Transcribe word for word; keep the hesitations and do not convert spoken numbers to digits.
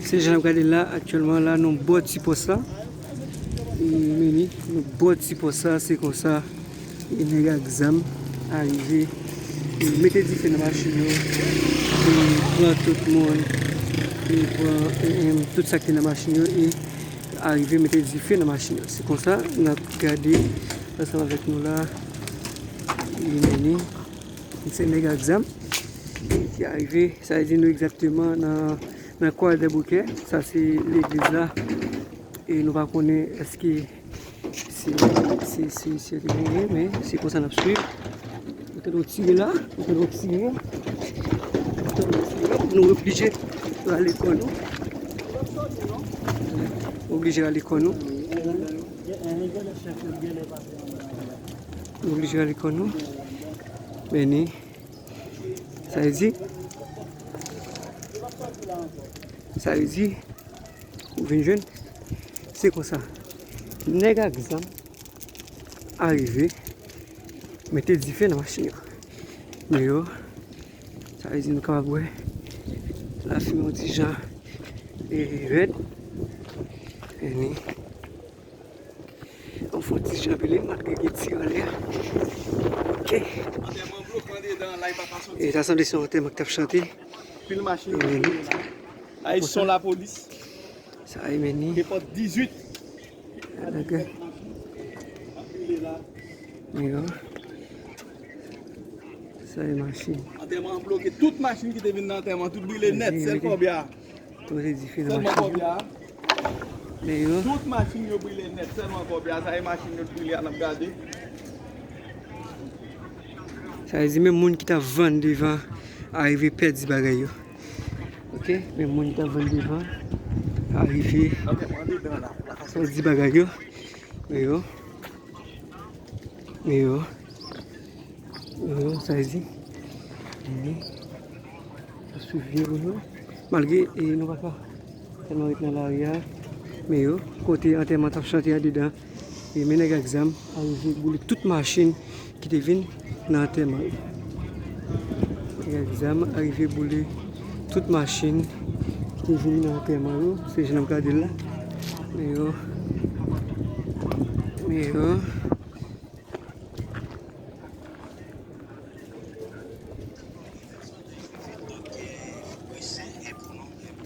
Se jan n ap gade la, aktyèlman la, nou bò ti pòs la. E, men ni, nou bò ti pòs la, se konsa, e nèg ak zam arive, e mete dife nan machin yo, e pran tout moun, e pran, e, e, tout sa ki te nan machin yo, e arive mete dife nan machin yo. Se konsa, n ap gade ansanm avèk nou la, e men ni, se nèg ak zam, e ki arive, sa vle di nou egzakteman nan, nan Croix des Bouquets, sa se legliz la. E nou pa konnen èske se, se, se, se te genyen, men se konsa n ap swiv. Nou tande yon tire la, nou tande yon tire, nou tande yon tire. Nou oblije rale kò nou. Nou oblije rale kò nou. Nou oblije rale kò nou. Men ni, sa vle di, sa vle di, ou vin jwenn, se konsa. Nèg ak zam arive, mete dife nan machin yo. Men yo, sa vle di nou kapab wè lafimen yon ti jan, e, rèd. Men ni, yon fon ti jan pile, malgre gen ti anlè. Ok. E ta sanble se yon antèman ki t ap chante. Pil machin yo. E men ni. Ay, son lapolis. Sa e men ni. Depòt dizuit. Ok. Men yo. Sa e machin. Antèman an bloke. Tout machin ki te vin nan antèman, tout brile nèt. Sèl kòbya. Poze dife nan machin yo. Men yo. Tout machin yo brile nèt. Sèlman kòbya. Sa e machin yo t brile a n ap gade. Sa vle di menm moun ki t ap vann devan arive pèdi bagay yo. Ok, menm moun ki t ap vann devan arive pèdi bagay yo. Men yo. Men yo. Men yo, sa vle di. Men yo. Sa sou vye pou nou. Malgre, e, nou pa ka tèlman ret nan lari a. Men yo, kote antèman t ap chante andedan. E men nèg ak zam arive boule tout machin ki te vin nan antèman yo. Nèg ak zam arive boule tout machin ki te vin nan antèman yo. Se jan n ap gade l la. Men yo. Men yo.